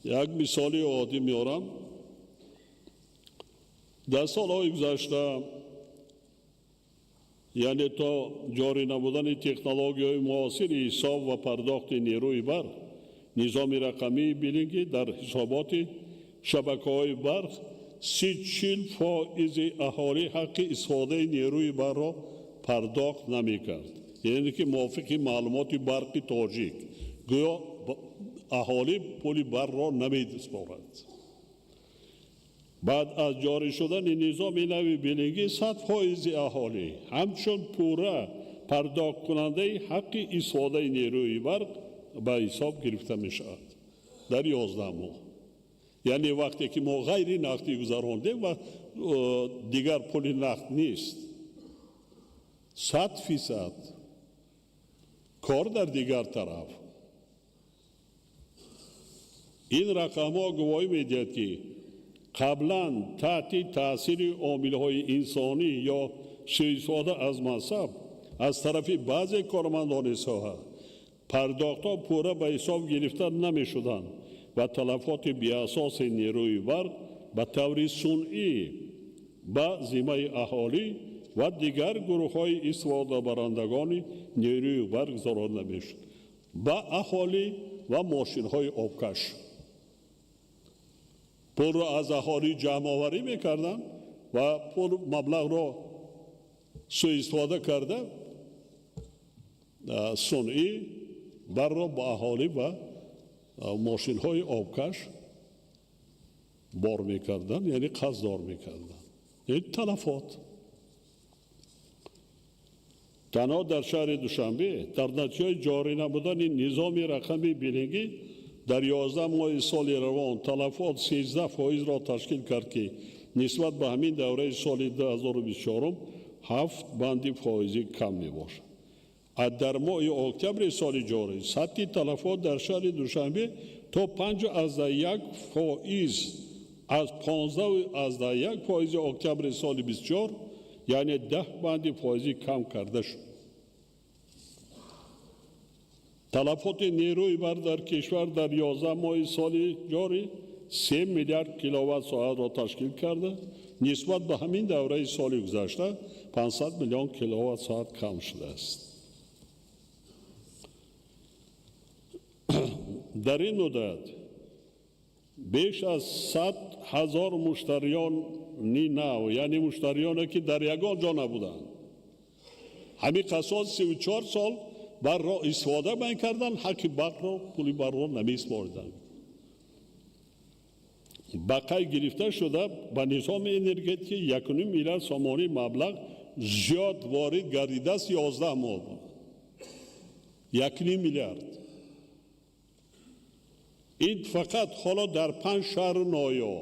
Як мисоли оддӣ меорам. Дар солҳои гузашта, яъне то ҷорӣ намудани технологияҳои муосири ҳисоб ва пардохти нерӯи барқ, низоми рақамии биллингӣ дар ҳисоботи шабакаҳои барқ 30-40% аҳолӣ ҳаққи истифодаи нерӯи барқро пардохт намекард. Яъне ки мувофиқи маълумоти Барқи Тоҷик, гӯё аҳолӣ пули барқро намесупорад. Баъд аз ҷорӣ шудани низоми нави биллингӣ, 100% аҳолӣ ҳамчун пурра пардохткунандаи ҳаққи истифодаи нерӯи барқ ба ҳисоб гирифта мешавад дар 11 моҳ. Яъне вақте ки мо ғайри нақдӣ гузарондем ва дигар пули нақд нест, 100%. Кор дар дигар тараф, ин рақамҳо гувоҳӣ медиҳад, ки қаблан таҳти таъсири омилҳои инсонӣ ё суистифода аз мансаб аз тарафи баъзе кормандони соҳа пардохтҳо пурра ба ҳисоб гирифта намешуданд ва талафоти беасоси нерӯи барқ ба таври сунъӣ ба зиммаи аҳолӣ ва дигар гурӯҳҳои истифодабарандагони нерӯи барқ гузаронда мешуд, ба аҳолӣ ва мошинҳои обкаш. Пулро аз аҳолӣ ҷамъоварӣ мекарданд ва пул маблағро суистифода карда, сунъӣ барқро ба аҳолӣ ва мошинҳои обкаш бор мекарданд, яъне қарздор мекарданд. Ин талафот танҳо дар шаҳри Душанбе дар натиҷаи ҷорӣ намудани низоми рақами биллингӣ дар 11 моҳи соли равон талафот 13%-ро ташкил кард, ки нисбат ба ҳамин давраи соли 2024 7 банди фоизӣ кам мебошад. А дар моҳи октябри соли ҷорӣ сатҳи талафот дар шаҳри Душанбе то 5,1% аз 15,1% октябри соли 24, яъне 10 банди фоизӣ кам карда шуд. Талафоти нерӯи барқ дар кишвар дар 11 моҳи соли ҷорӣ 3 миллиард киловатт соатро ташкил карда, нисбат ба ҳамин давраи соли гузашта 500 миллион киловатт соат кам шудааст. Дар ин муддат беш аз 100 000 муштариёни нав, яъне муштариёне ки дар ягон ҷо набуданд, ҳамин қасод 34 сол барқро истифода мекарданд, ҳаққи барқро, пули барқро намесупориданд, ба қайд гирифта шуда, ба низоми энергетикӣ 1,5 миллиард сомонӣ маблағ зиёд ворид гардидааст. 11 моҳ 1,5 миллиард. Ин фақат ҳоло дар панҷ шаҳру ноҳия,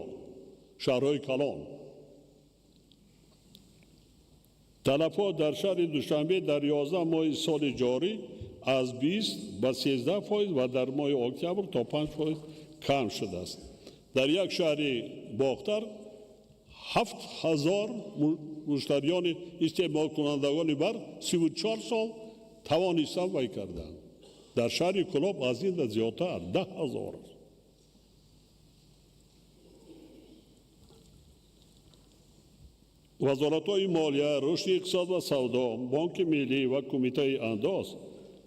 шаҳрҳои калон. Талафот дар шаҳри Душанбе дар 11 моҳи соли ҷорӣ аз 20 ба 13% ва дар моҳи октябр то 5% кам шудааст. Дар як шаҳри Бохтар 7000 муштариёни истеъмолкунандагони барқ 34 сол тавонистанд вай карданд. Дар шаҳри Кӯлоб аз ин зиёдтар, 10 000. Вазоратҳои молия, рушди иқтисод ва савдо, Бонки миллӣ ва Кумитаи андоз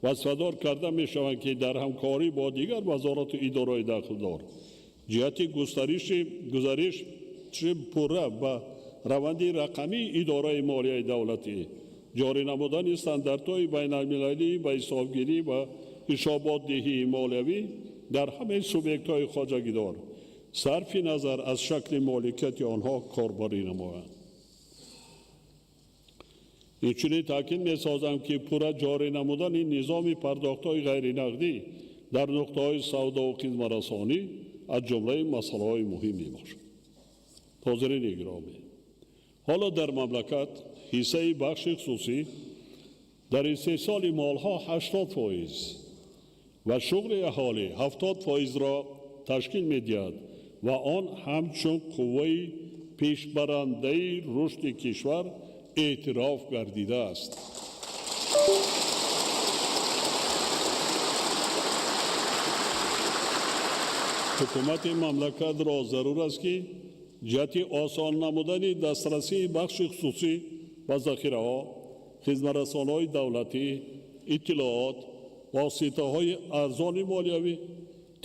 вазифадор карда мешаванд, ки дар ҳамкорӣ бо дигар вазорату идораҳои дахлдор ҷиҳати густариши гузариши пурра ба раванди рақамии идораи молияи давлатӣ, ҷорӣ намудани стандартҳои байналмилалӣ ба ҳисобгирӣ ва ҳисоботдиҳии молиявӣ дар ҳамаи субъектҳои хоҷагидор, сарфи назар аз шакли моликияти онҳо, корбарӣ намоянд. Инчунин таъкид месозам, ки пурра ҷорӣ намудани низоми пардохтҳои ғайринақдӣ дар нуқтаҳои савдову хизматрасонӣ аз ҷумлаи масъалаҳои муҳим мебошад. Ҳозирини гиромӣ, ҳоло дар мамлакат ҳиссаи бахши хусусӣ дар истеҳсоли молҳо 80% ва шуғли аҳолӣ 70%-ро ташкил медиҳад ва он ҳамчун қувваи пешбарандаи рушди кишвар эътироф гардидааст. Ҳукумати мамлакатро зарур аст, ки ҷиҳати осон намудани дастрасии бахши хусусӣ ба захираҳо, хизматрасониҳои давлатӣ, иттилоот, воситаҳои арзони молиявӣ,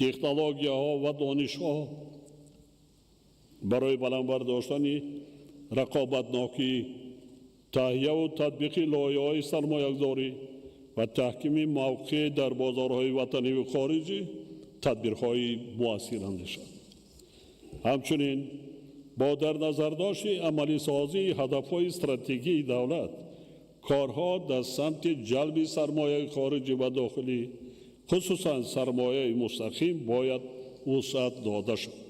технологияҳо ва донишҳо барои баланд бардоштани рақобатнокӣ, таҳия ва татбиқи лоиҳаҳои сармоягузорӣ ва таҳкими мавқеъ дар бозорҳои ватанӣ ва хориҷӣ тадбирҳои муассир андешад. Ҳамчунин бо дар назардошти амалисозии ҳадафҳои стратегии давлат, корҳо дар самти ҷалби сармояи хориҷӣ ва дохилӣ, хусусан сармояи мустақим, бояд вусъат дода шавад.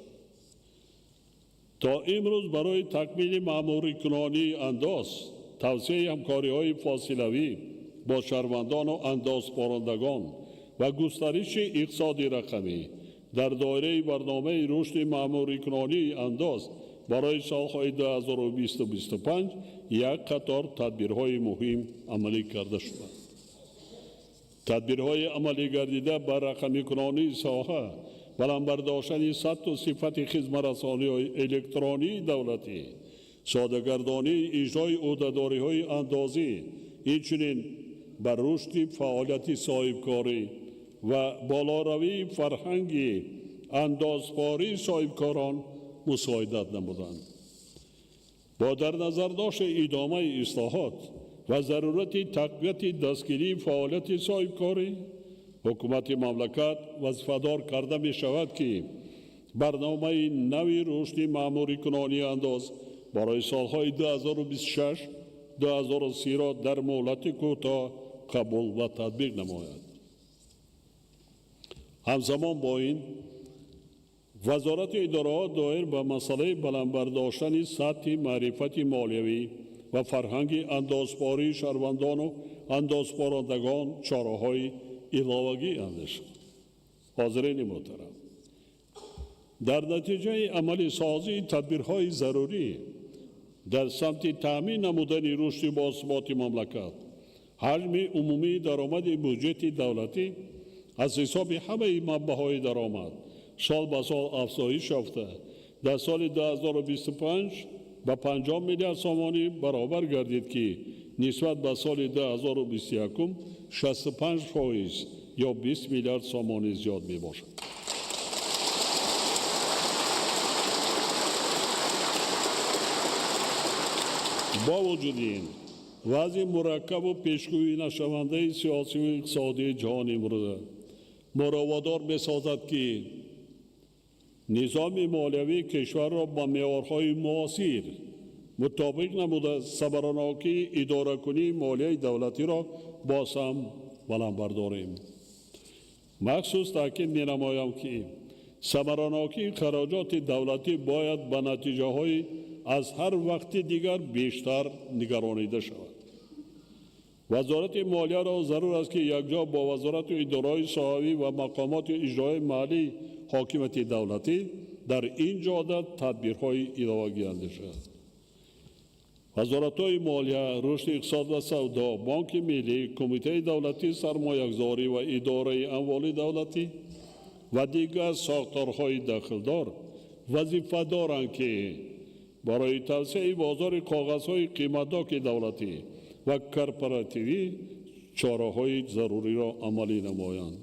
То имрӯз барои такмили маъмурикунонии андоз, тавсеаи ҳамкориҳои фосилавӣ бо шаҳрвандону андозпорандагон ва густариши иқтисоди рақамӣ дар доираи барномаи рушди маъмурикунонии андоз барои солҳои 2020-25 як қатор тадбирҳои муҳим амалӣ карда шуданд. Тадбирҳои амалӣ гардида ба рақамикунонии соҳа, баланд бардоштани сатҳу сифати хизматрасониҳои электронии давлатӣ, содагардонии иҷрои ӯҳдадориҳои андозӣ, инчунин ба рушди фаъолияти соҳибкорӣ ва болоравии фарҳанги андозпории соҳибкорон мусоидат намуданд. Бо дар назардошти идомаи ислоҳот ва зарурати тақвияти дастгирии фаъолияти соҳибкорӣ, ҳукумати мамлакат вазифадор карда мешавад, ки барномаи нави рушди маъмурикунонии андоз барои солҳои 2026-2030-ро дар муҳлати кӯтоҳ қабул ва татбиқ намояд. Ҳамзамон бо ин, вазорату идораҳо доир ба масъалаи баланд бардоштани сатҳи маърифати молиявӣ ва фарҳанги андозпории шаҳрвандону андозпорандагон чораҳои иловагӣ андешанд. Ҳозирини муҳтарам, дар натиҷаи амалисозии тадбирҳои зарурӣ дар самти таъмин намудани рушди босуботи мамлакат, ҳаҷми умумии даромади буҷети давлатӣ аз ҳисоби ҳамаи манбаъҳои даромад сол ба сол афзоиш ёфта, дар соли 2025 ба 50 миллиард сомонӣ баробар гардид, ки нисбат ба соли 2021 65% ё 20 миллиард сомонӣ зиёд мебошад. Бо вуҷуди ин, вазъи мураккабу пешгӯӣ нашавандаи сиёсиву иқтисодии ҷаҳони имрӯза моро водор месозад, ки низоми молиявии кишварро ба меъёрҳои муосир мутобиқ намуда, самаранокии идоракунии молияи давлатиро боз ҳам баланд бардорем. Махсус таъкид менамоям, ки самаранокии хароҷоти давлатӣ бояд ба натиҷаҳои аз ҳар вақти дигар бештар нигаронида шавад. Вазорати молияро зарур аст, ки якҷо бо вазорату идораҳои соҳавӣ ва мақомоти иҷроияи маҳаллии ҳокимияти давлатӣ дар ин ҷода тадбирҳои иловагӣ андешад. Вазоратҳои молия, рушди иқтисод ва савдо, Бонки миллӣ, Кумитаи давлатии сармоягузорӣ ва идораи амволи давлатӣ ва дигар сохторҳои дахлдор вазифа доранд, ки барои тавсеаи бозори коғазҳои қиматноки давлатӣ ва корпоративӣ чораҳои заруриро амалӣ намоянд.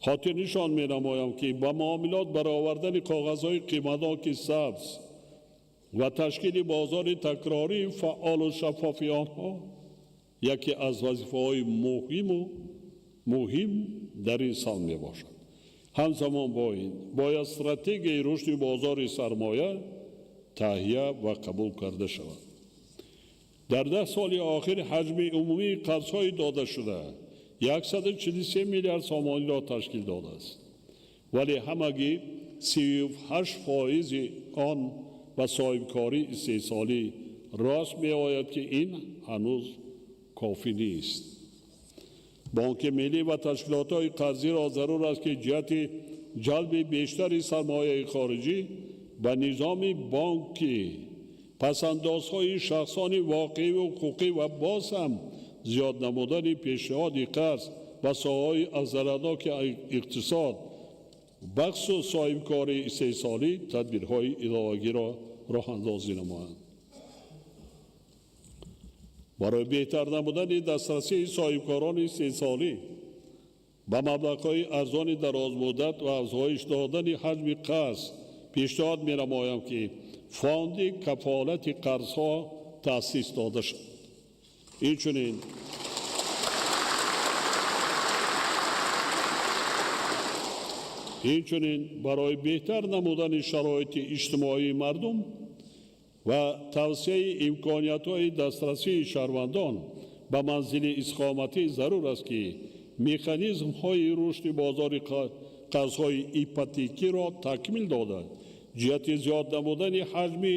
Хотирнишон менамоям, ки ба муомилот баровардани коғазҳои қиматноки сабз ва ташкили бозори такрории фаъолу шаффофи онҳо яке аз вазифаҳои муҳим дар ин самт мебошад. Ҳамзамон бо ин бояд стратегияи рушди бозори сармоя таҳия ва қабул карда шавад. Дар 10 соли охир ҳаҷми умумии қарзҳои додашуда 143 миллиард сомониро ташкил додааст, вале ҳамагӣ 38% он ба соҳибкории истеҳсолӣ рост меояд, ки ин ҳанӯз кофӣ нест. Бонки миллӣ ва ташкилотҳои қарзиро зарур аст, ки ҷиҳати ҷалби бештари сармояи хориҷӣ ба низоми бонкӣ, пасандозҳои шахсони воқеӣ ва ҳуқуқӣ ва боз ҳам зиёд намудани пешниҳоди қарз ба соҳаҳои афзалиятноки иқтисод бахусус соҳибкории истеҳсолӣ тадбирҳои иловагиро роҳандозӣ намоянд. Барои беҳтар намудани дастрасии соҳибкорони истеҳсолӣ ба маблағҳои арзони дарозмуддат ва афзоиш додани ҳаҷми қарз пешниҳод менамоям, ки фонди кафолати қарзҳо таъсис дода шавад. Инчунин барои беҳтар намудани шароити иҷтимоии мардум ва тавсеаи имкониятҳои дастрасии шаҳрвандон ба манзили истиқоматӣ зарур аст, ки механизмҳои рушди бозори қарзҳои ипотекиро такмил дода, ҷиҳати зиёд намудани ҳаҷми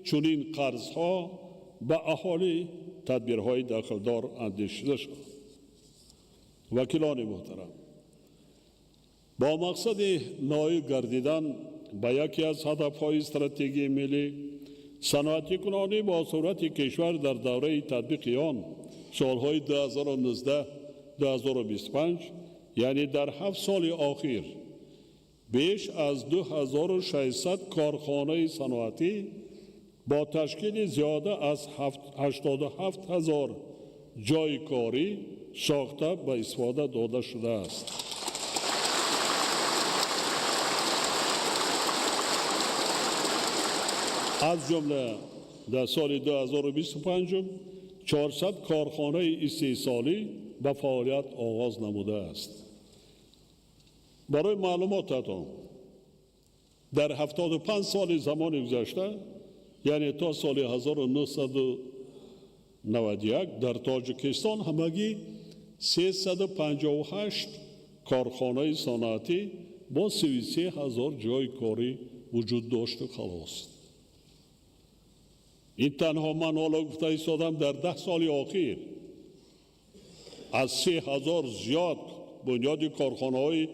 чунин қарзҳо ба аҳолӣ тадбирҳои дахлдор андешида шавад. Вакилони муҳтарам, бо мақсади ноил гардидан ба яке аз ҳадафҳои стратегияи миллӣ, саноатикунонӣ бо суръати кишвар дар давраи татбиқи он солҳои 2019-2025, яъне дар 7 соли охир, беш аз 2600 корхонаи саноатӣ бо ташкили зиёда аз 87 ҳазор ҷойи корӣ сохта ба истифода дода шудааст. Аз ҷумла дар соли 2025 400 корхонаи истеҳсолӣ ба фаъолият оғоз намудааст. Барои маълумотатон, дар 75 соли замони гузашта, яъне то соли 1991, дар Тоҷикистон ҳамагӣ 358 корхонаи саноатӣ бо 33 ҳазор ҷойи корӣ вуҷуд дошту халос. Ин танҳо ман ҳоло гуфта истодам, дар 10 соли охир аз 3000 зиёд бунёди корхонаҳои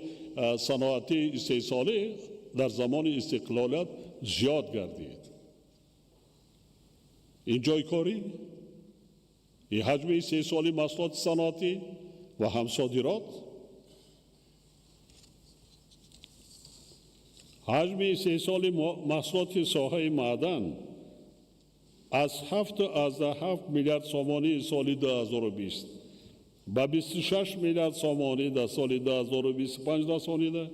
саноатии истеҳсолӣ дар замони истиқлолият зиёд гардид. Ин ҷойи корӣ, ин ҳаҷми истеҳсоли маҳсулоти саноатӣ ва ҳам содирот. Ҳаҷми истеҳсоли маҳсулоти соҳаи маъдан аз 7,7 миллиард сомонӣ соли 2020 ба 26 миллиард сомонӣ дар соли 2025 расонида,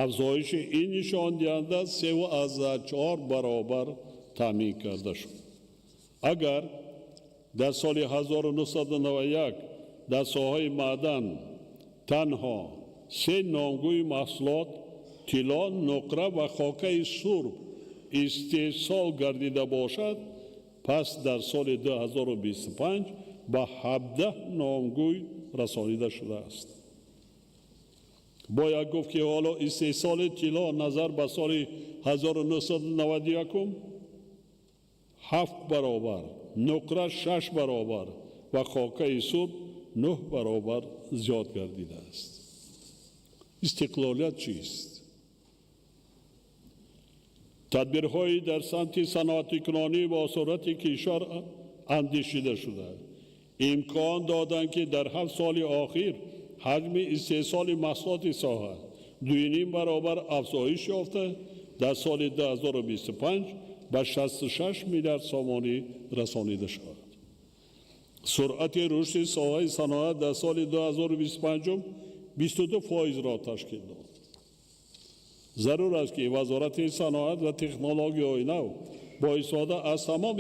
афзоиши ин нишондиҳанда 3,4 баробар таъмин карда шуд. Агар дар соли 1991 дар соҳаи маъдан танҳо 3 номгӯи маҳсулот тилло, нуқра ва хокаи сурб истеҳсол гардида бошад, пас дар соли 2025 ба 17 номгӯй расонида шудааст. Бояд гуфт, ки ҳоло истеҳсоли тилло назар ба соли 1991 7 баробар, нуқра 6 баробар ва хокаи сурб 9 баробар зиёд гардидааст. Истиқлолият чист? Тадбирҳои дар самти саноатикунонӣ бо суръати кишвар андешида шуда, имкон доданд, ки дар 7 соли охир ҳаҷми истеҳсоли маҳсулоти соҳа 2,5 баробар афзоиш ёфта, дар соли 2025 ба 66 миллиард сомонӣ расонида шавад. Суръати рушди соҳаи саноат дар соли 2025 22%-ро ташкил дод. Зарур аст, ки Вазорати саноат ва технологияҳои нав бо истифода аз тамоми